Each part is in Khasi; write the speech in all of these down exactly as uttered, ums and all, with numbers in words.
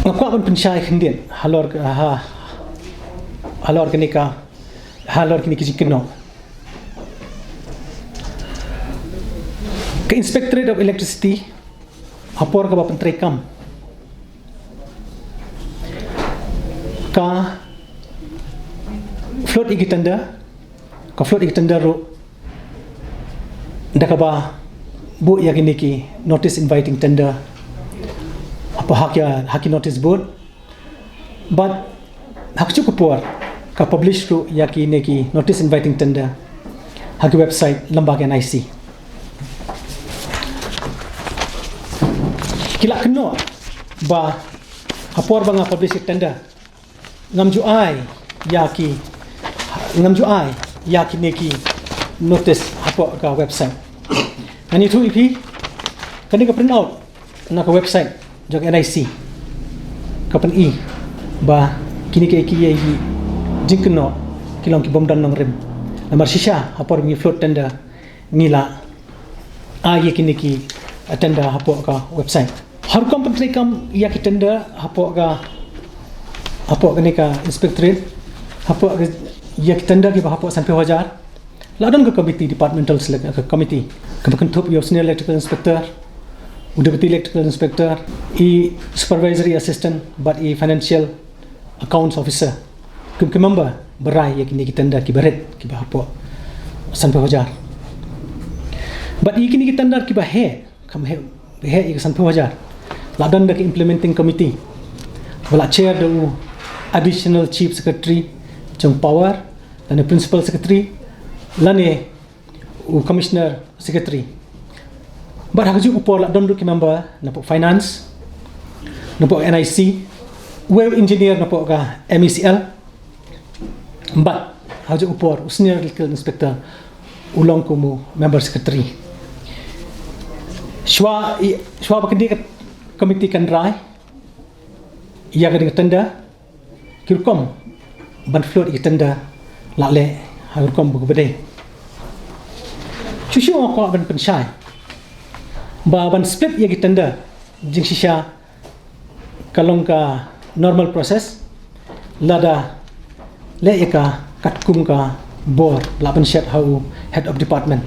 Nga kwah ban pynshai khyndiat halor ka, ha, halor kane ka, halor kine ki jingkynnoh. Ka Inspectorate of Electricity, ha por kaba pyntreikam, ka float ïa ki tender, ka float ïa ki tender ruh da kaba buh ïa kine ki notice inviting tender hapoh ha ki, ha ki notice board. Bad ha kajuh ka por ka publish ruh ïa kine ki notice inviting tender ha ki website lyngba ka N I C. Ki la kynnoh ba ha por ba nga publish ïa ki tender, ngam ju ai ïa ki, ngam ju ai ïa kine ki notice hapoh ka website. Ngan ïathuh ïa phi, kane ka print out na ka website jong N I C ka pyni ba kine ki, ki, ki jingkynnoh ki long ki bym don nongrim. Namar shisha ha por ba ngi float tender ngi la ai ïa kine ki tender hapoh ka website. Ha rukom pyntreikam ïa ki tender hapoh ka, hapoh kane ka inspectorate, hapoh ka, ïa ki tender kiba hapoh sanphew hajar, la don ka committee, departmental select, ka committee kaba kynthup ïa u senior electrical inspector, u deputy electrical inspector, i supervisory assistant bad i financial accounts officer. Kum ki member ba rai ïa kine ki tender kiba rit, kiba hapoh sanphew hajar. Bad ïa kine ki tender kiba heh, kam heh, heh ïa ka sanphew hajar, la don da ka implementing committee ba la chair da u additional chief secretary jong power lane principal secretary lane u commissioner secretary. Bad ha kajuh ka por la don ruh ki member napoh finance, napoh N I C, uwei u engineer napoh ka M E C L. Bad ha kajuh ka por u senior electrical inspector u long kum u member secretary. Shuwa i, shuwa ba kane ka committee kan rai ïa kane ka tender, ki rukom ban float ïa ki tender la leh ha rukom ba kaba dei. Shuh shuh nga kwah ban pynshai ba ban split ïa ki tender jingshisha ka long ka normal process, lada leh ïa ka katkum ka bor la pynshet ha u head of department.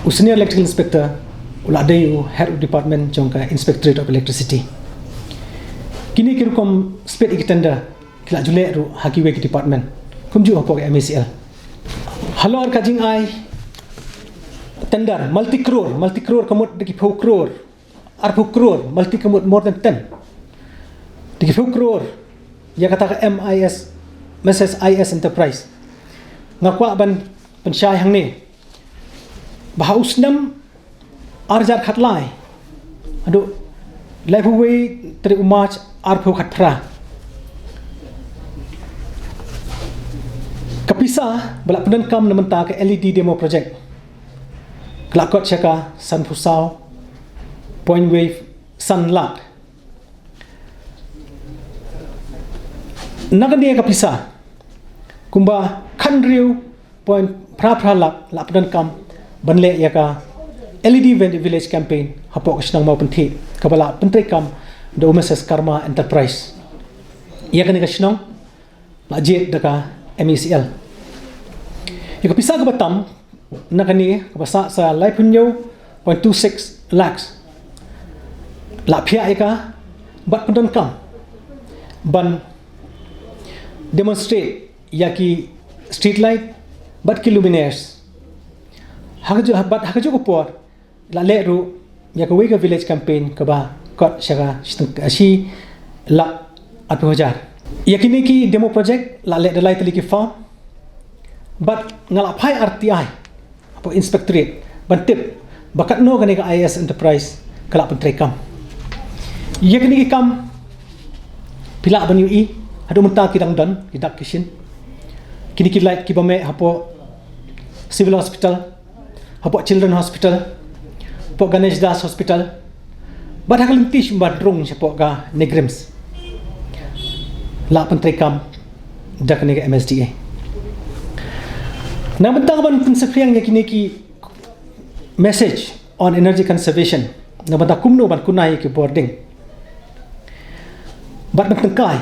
U senior electrical inspector u la dei u head of department jong ka Inspectorate of Electricity. Kine ki rukom split ïa ki tender ki la ju leh ruh ha kiwei ki department, kumjuh hapoh ka M E C L. Halor ka jingai tender multi crore, multi crore ka mut da ki phew crore, arphew crore, multi ka mut more than ten, da ki phew crore ïa kata ka M I S, M S S I S Enterprise. Nga kwah ban pynshai hangne ba ha u snem ar hajar khatlai haduh laiphew wei tarik u March arphew khatphra, ka pisa ba la pyndonkam na bynta ka L E D demo project ka la kot sha ka sanphew saw point wei san lak. Na kane ka pisa kumba khathynriew point phra phra lak la pyndonkam ban leh ïa ka L E D Village Campaign hapoh ka shnong Mawpynthiah kaba la pyntreikam da u Mrs Karma Enterprise. Ïa kane ka shnong la jied da ka M E C L. Ïa ka pisa kaba tam na kane kaba sah sa laiphew hynñiew point two six lakhs la phiah ïa ka bad pyndonkam ban demonstrate ïa ki street light bad ki luminaires. Ha kajuh, bad ha kajuh ka por la leh ruh ïa kawei ka village campaign kaba kot sha ka shi tyng-, shi lak arphew hajar. Ïa kine ki demo project la leh da lai tylli ki firm. Bad nga la phai R T I hapoh Inspectorate ban tip ba katno kane ka I S Enterprise ka la pyntreikam. Ïa kine ki kam phi lah ban ïohi haduh mynta ki dang don, ki dak ki shin. Kine ki light kiba meh hapoh Civil Hospital, hapoh Children Hospital, hapoh Ganesh Das Hospital, bad ha ka lynti shim ban rung shapoh ka NEIGRIHMS la pyntreikam da kane ka M S D A. Na bynta ban pynsaphriang ïa kine ki message on energy conservation, na bynta kumno ban kuna ïa ki bording, Bad ban tyngkai,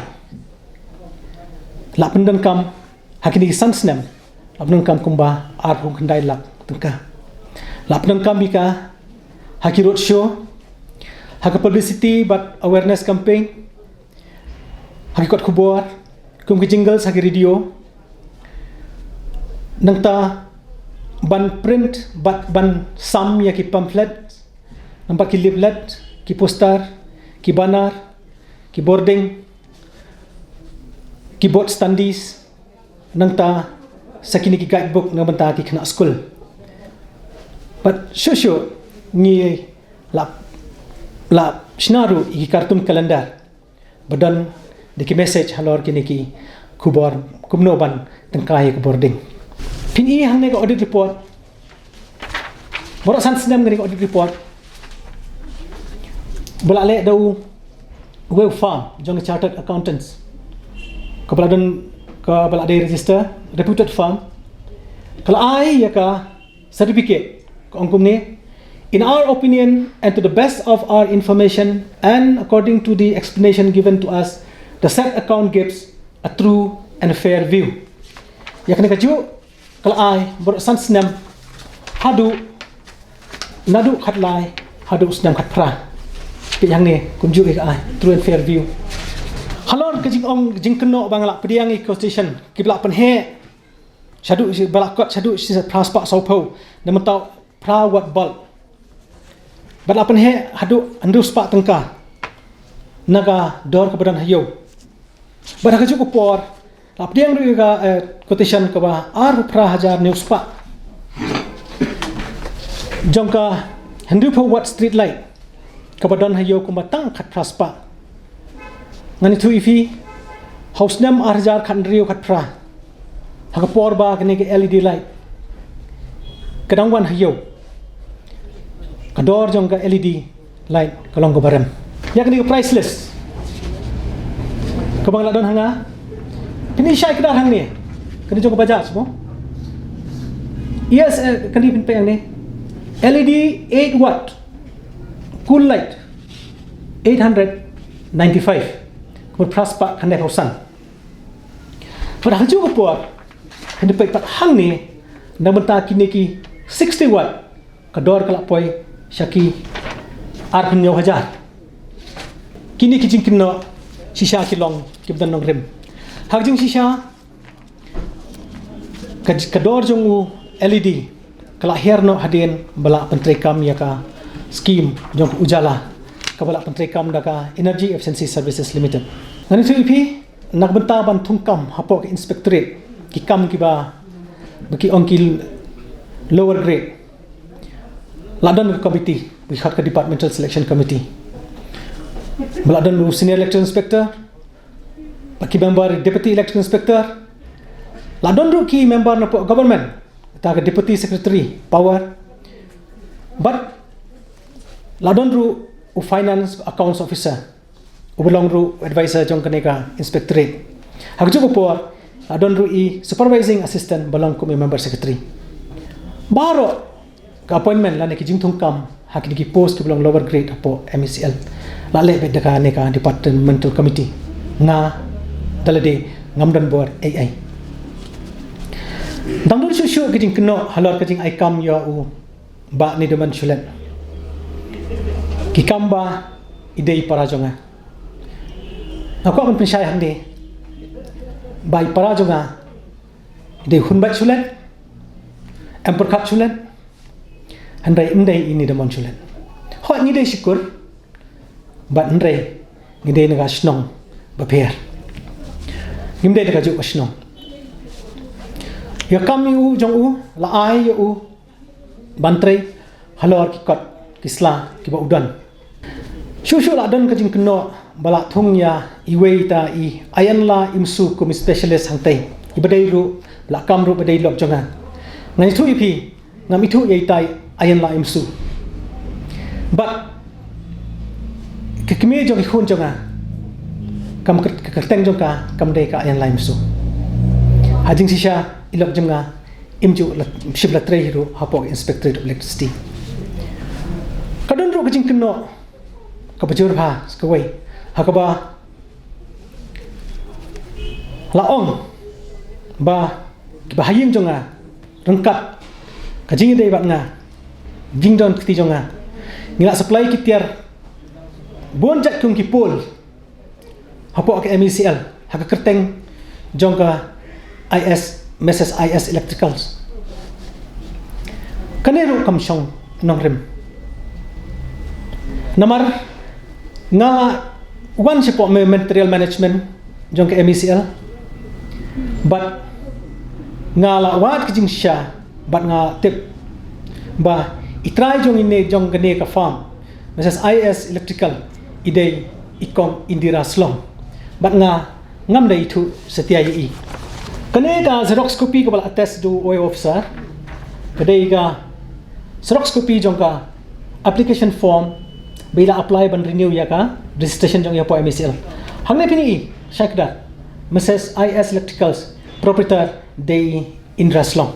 la pyndonkam ha kine ki san snem, la pyndonkam kumba arphew khyndai lak tyngka. La pyndonkam ïa ka ha ki road show, ha ka publicity bad awareness campaign, ha ki kot khubor, kum ki jingles ha ki radio. Nangta ban print bad ban sam ïa ki pamphlet, namar ki leaflet, ki poster, ki banner, ki boarding, ki board standees, nangta sa kine ki guidebook na bynta ki khynnah skul. Bad shuh shuh ngi la, la shna ruh ïa ki cartoon calendar ba don da ki message halor kine ki khubor kumno ban tyngkai ïa ka boarding. Phin ïohi hangne ka audit report. Baroh san snem kane ka audit report ba la leh da u, uwei u firm jong ka chartered accountants, kaba la don, kaba la dei register, reputed firm, ka la ai ïa ka certificate, ka ong kumne: "In our opinion and to the best of our information and according to the explanation given to us, the said account gives a true and fair view." Ïa kane kajuh ka la ai baroh san snem, haduh, naduh khatlai haduh snem khatphra. Peit hangne kumjuh ïa ka ai, true and fair view. Halor ka jingong, jingkynnoh ba nga la pdiang ïa ki quotation kiba la pynheh shaduh shi, ba la kot shaduh shi phra spah sawphew, na mynta phra watt bulb. Bad la pynheh haduh hynriew spah tyngka na ka dor kaba don ha ïew. Bad ha kajuh ka por la pdiang ruh ïa ka, eh, quotation kaba arphew phra hajar hynñiew spah jong ka hynriewphew watt street light kaba don ha ïew kumba tang khatphra spah. Ngan ïathuh ïa phi, ha u snem ar hajar khathynriew khatphra, ha ka por ba kane ka L E D light ka dang wan ha ïew, ka dor jong ka L E D light ka long kaba rem. Ïa kane ka price list kaba nga la don ha nga, phin ïohi shai kdar hangne, kane jong ka Bajaj mo. Yes, eh, kane phin peit hangne, L E D eight watt cool light, eight hundred ninety-five. Kumba phra spah khyndaiphew san. Bad ha kajuh ka por, phin da peit pat hangne, na bynta kine ki sixty watt, ka dor ka la poi sha ki arphew hynñiew hajar. Kine ki jingkynnoh shisha ki long kiba don nongrim. Ha ka jingshisha, ka, ka dor jong u L E D ka la hiar noh hadien ba la pyntreikam ïa ka skim jong ka Ujala, kaba la pyntreikam da ka Energy Efficiency Services Limited. Ngan ïathuh ïa phi, na ka bynta ban thungkam hapoh ka inspectorate ki kam kiba, ba ki ong ki lower grade, la don ka committee ba ki khot ka Departmental Selection Committee, ba la don u Senior Electrical Inspector, ba ki member Deputy Electrical Inspector, la don ruh ki member napoh government, kata ka Deputy Secretary Power, bad la don ruh u Finance Accounts Officer, uba long ruh advisor jong kane ka inspectorate. Ha kajuh ka por la don ruh i supervising assistant ba long kum i member secretary. Baroh ka appointment lane ki jingthungkam ha kine ki post kiba long lower grade hapoh M E C L la leh beit da kane ka departmental committee. Nga da lade ngam don bor ei ei. Dang don shuh shuh ki jingkynnoh halor ka jingai kam ïa u Bah Nidaman Shulet. Ki kam ba i dei para jong nga. Nga kwah ban pynshai hangne ba i para jong nga i dei Hunbait Shulet, em Pyrkhat Shulet, hynrei ym dei i Nidaman Shulet. Hooid ngi dei shikor, bad hynrei ngi dei na ka shnong bapher. Ngim dei na kajuh ka shnong. Ïa ka kam ïa u jong u la ai ïa u ban trei halor ki kot ki sla kiba u don. Shuh shuh la don ka jingkynnoh ba la thung ïa iwei ita i Ayanla Imsu kum i specialist hangtei, iba dei ruh, la kam ruh ba dei lok jong nga. Ngan ïathuh ïa phi, ngam ithuh ïa ita i Ayanla Imsu. Bad ka kmie jong i khun jong nga, kam kyr-, ka kyrteng jong ka kam dei ka Ayanla Imsu. Ha jingshisha i lok jong nga im ju la, shym la trei ruh hapoh Inspectorate of Electricity. Ka don ruh ka jingkynnoh kaba jur bha sa kawei, ha kaba La ong ba kiba ha ïing jong nga ryngkat ka jingïadei bad nga, jingdon kti jong nga, ngi la supply ki tiar bun jait kum ki pole hapoh ka M E C L ha ka kyrteng jong ka I S, Mrs I S Electricals. Kane ruh kam shong nongrim. Namar nga la wan shapoh ma-, material management jong ka M E C L, bad nga la wad ka jingshisha bad nga tip ba i trai jong ine jong kane ka firm, Mrs I S Electrical, i dei i kong Indira Slong. Bad nga ngam da ithuh satia ïa i. Kane ka xerox copy kaba la attest da u officer ka dei ka xerox copy jong ka application form ba i la apply ban renew ïa ka registration jong i hapoh M E C L. Hangne phin ïohi shai kdar, Mrs I S Electricals, proprietor dei Indra Slong.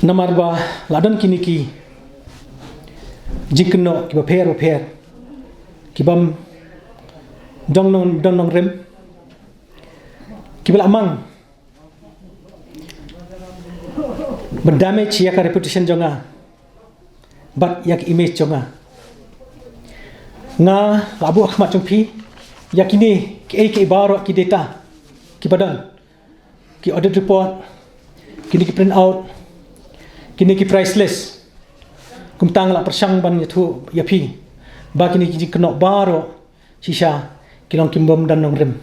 Namar ba la don kine ki jingkynnoh kiba pher ba pher kibym don nong, don nongrim, kiba la mang ban damage ïa ka reputation jong nga bad ïa ka image jong nga. Nga la buh ha khmat jong phi ïa kine kiei kiei baroh ki data kiba don, ki audit report, kine ki print out, kine ki price list. Kumta nga la pyrshang ban ïathuh ïa phi ba kine ki jingkynnoh baroh shisha ki long kiba ym don nongrim.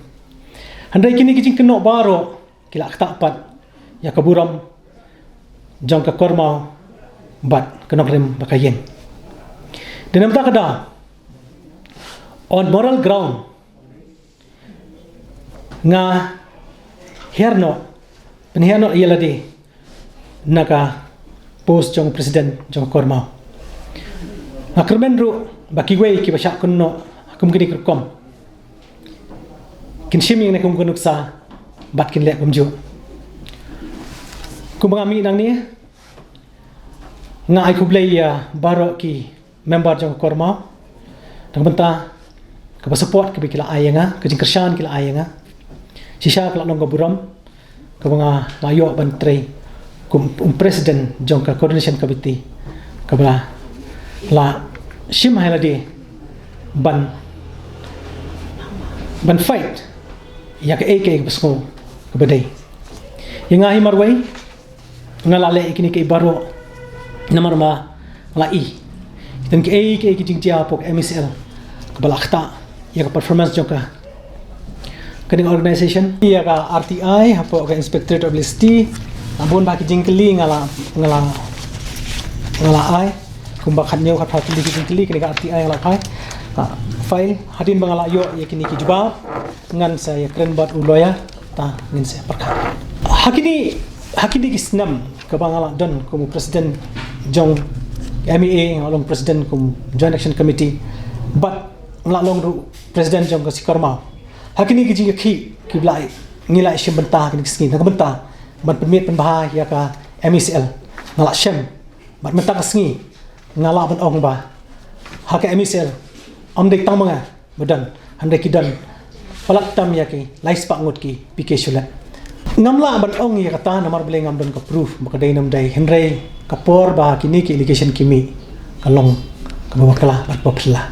Hynrei kine ki jingkynnoh baroh ki la ktah pat ïa ka burom jong ka Kormaw bad ka nongrim ba ka ïeng. Dei namar kata, on moral ground, nga hiar noh, pynhiar noh ïa lade na ka post jong president jong ka Kormaw. Nga kyrmen ruh ba kiwei kiba shah kynnoh kum kine ki rukom kin shim ïa kane kum ka nuksa bad kin leh kumjuh. Kumba nga mih nangne, nga ai khublei ïa baroh ki member jong ka Kormaw na ka bynta kaba support kaba ki la ai ïa nga, ka jingkyrshan ki la ai ïa nga. Shisha ka la long ka burom kaba nga la ïoh ban trei kum u president jong ka coordination committee kaba la shim ha lade ban, ban fight ïa kaei kaei kaba sngew kaba dei. Ïa nga hi marwei, nga la leh ïa kine kiei baroh namar ba nga la i ki don kiei kiei ki jingjia hapoh ka M E C L kaba la ktah ïa ka performance jong ka, kane ka organization. Ïa ka R T I hapoh ka Inspectorate of Electricity, la bun bha ki jingkylli nga la, nga la, nga la ai kumba khathynñiew khatphra tylli ki jingkylli. Kane ka R T I nga la phai, ah, file. Hadien ba nga la ïoh ïa kine ki jubab, ngan sa ïakren bad u lawyer, ta ngin sa pyrkhat. Ha kine, ha kine ki snem kaba nga la don kum u president jong M E A, nga la long president kum Joint Action Committee, bad nga la long ruh president jong ka Sikormaw. Ha kine ki jingïakhih kiba la, ngi la shim bynta ha kine ki sngi na ka bynta ban pynmiat pynbha ïa ka M E C L, nga la shem bad mynta ka sngi nga lah ban ong ba ha ka M E C L ym dei tang ma nga ba don, hynrei ki don palat tam ïa ki lai spah ngut ki P K Shulet. Ngam lah ban ong ïa kata namar balei ngam don ka proof ba ka dei ne ym dei, hynrei ka por ba kine ki allegation ki mih ka long kaba bakla bad ba phylla.